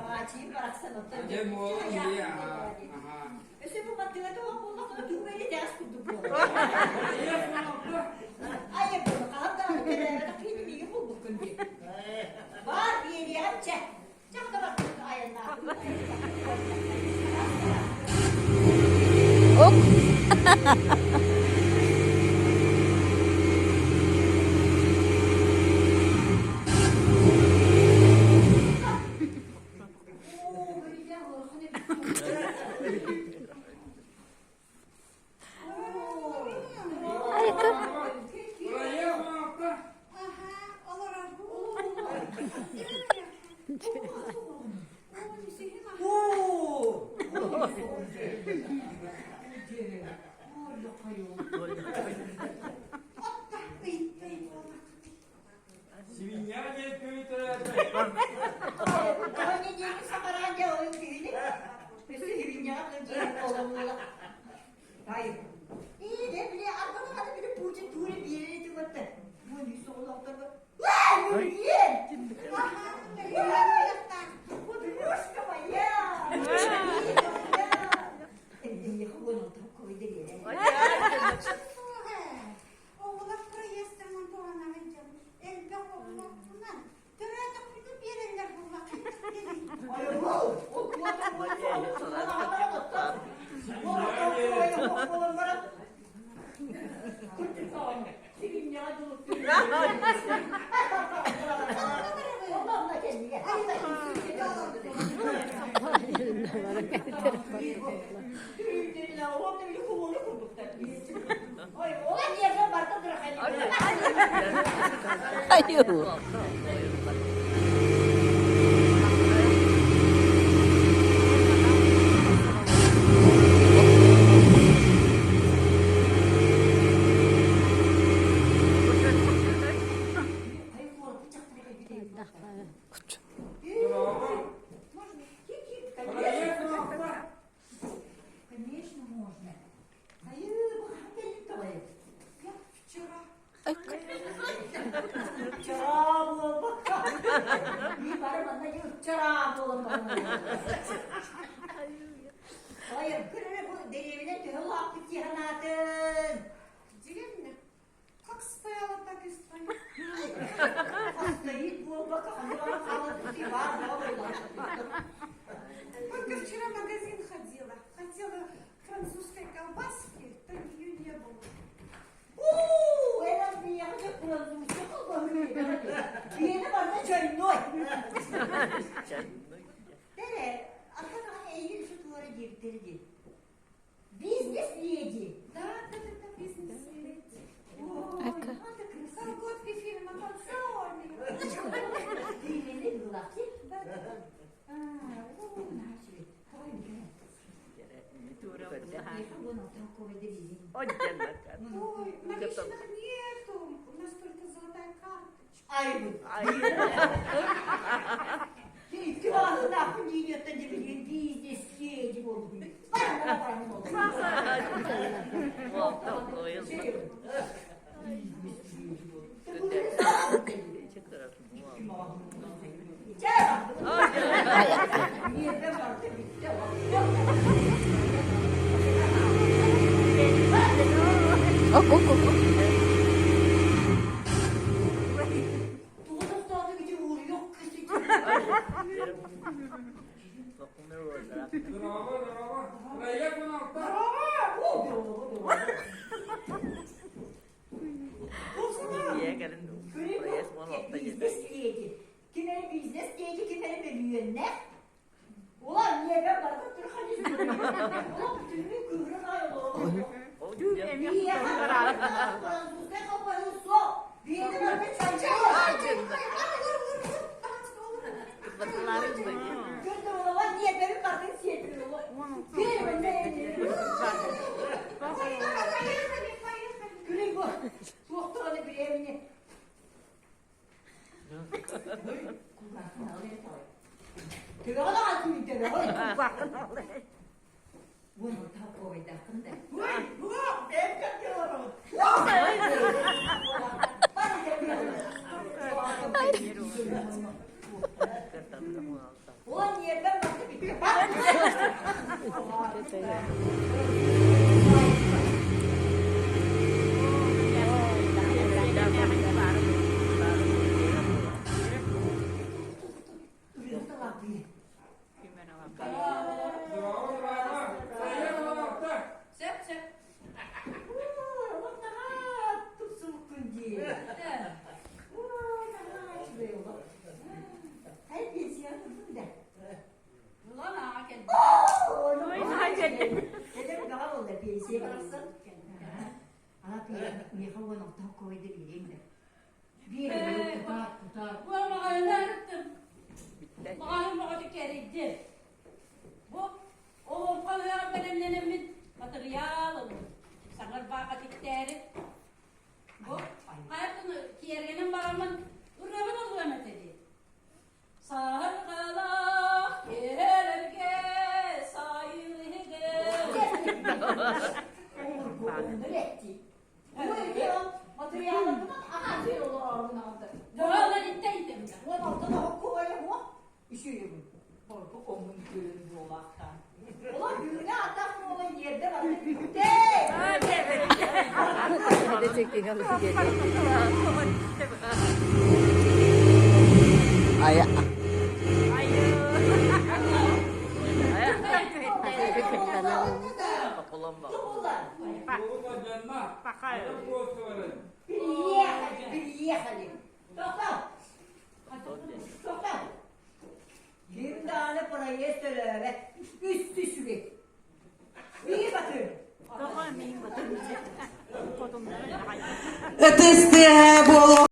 Аҕааччыйым барахсан оттон Дьэ, буолан дии, аһаа, аһаа. Өссө бу баттыгата ол буоллаххына тугу эрэ итэҕэс курдук буолар. Айа буолла, хаһан даҕаны төрөөбөтөх киһини миигин булбуккун дии. Бар биэриэҕим чэ. Чах да барбыт айаннаахпын. Ок. Оо, бэрилээх улахан эбит. Айка. Свинья диэн көйүтэрээтэй. Оҕолор проездынан туһана сылдьан элбэх оҕолорбунан төрөөтөхпүтүн биэрэллэр буоллахха Айуу. Конечно, можно. Вчера буолбакка. Бары манна вчера буолан Ой, көрөрө бу дэриэбинэ төһө улааппыт дии санаатын. Деревня как стояла, так и стоит. Стоит буолбакка, ханна хаалан бар Только вчера в магазин ходила. Хотела французской колбаски, то ее не было. Уу, это миэхэ французскай колбаһы Биэни барда чайной. Тере, архан эйгин şu туара диэбиттери дии. Бизнес-леди. Да, да, да, да, бизнес-леди. Айка. Колготки фирма Консоли. Киинени булахти. Да, да, да. А, уу, начали. Ой, наличных нету. У нас только золотая карточка. Ай, бизнес-леди буолбут. Ок, ок, ок. Дороба, дороба. Проект оҥорто. Бизнес-леди. Ким эрэ бизнес-леди, ким эрэ мөлүйүөннээх. Улар ньиэбэ барыта турхан Улар бүтүннүү кыыһыран аҕай олороллор. Французскай колбаһы суох. Биэни барыта чанча. Көрдө олоҕо ньиэбэбин барытын сиэтин Поехали, поехали. Күлүй бу. Туохтаҕына бириэмини. Төбөҕө даҕаны түүн төбөҕө. Уон толковайдааххын да. Он не ньиэрбэм барыта бүттэ. Дорообо, дорообо. Проект 16. Сөп, сөп. Ой, олох наһаа тупсубуккун дии. Ой, наһаа үчүгэй олох. Хай пенсияҕа турдуҥ да? Булан аҕа кэлбит. Ой, наһаа үчүгэй. Эдэр бөҕө буолла пенсия барахсан. Ана миэхэ 16 холкуобайда биэриэҥ да. Биэриэҥ тутаар, тутаар. Бу маҕаһыына арыттым. Маҕаһыын бөҕөтө кэрийдим. Бу олоҥхо ыһыаҕар бэлэмнэнэммин матырыйаал ыллым. Саҥа ырбаахы тиктээри. Бу хайатын киэргэнэн бараммын ырыабын ыллыам этэ дии. Саһарҕалаах киэһэлэргэ сайылыгым. Бу эти ол матырыйаалларбынан аһаа сир олорорбун аҕалда. Дьоһун иттэ 16 холкуобайа уох үчүгэйбин. Борку омун күөн буолаахтаан. Олор бүгүнэ атах буола ньиэрбэ барыта бүттэ. Айа. Приехали, приехали. Тоқтау. Тоқтау. Ким даҕаны проезд төлөөбөт. Үс түсүгэ. Биир батыр. Ытыс тыаһа буолуо.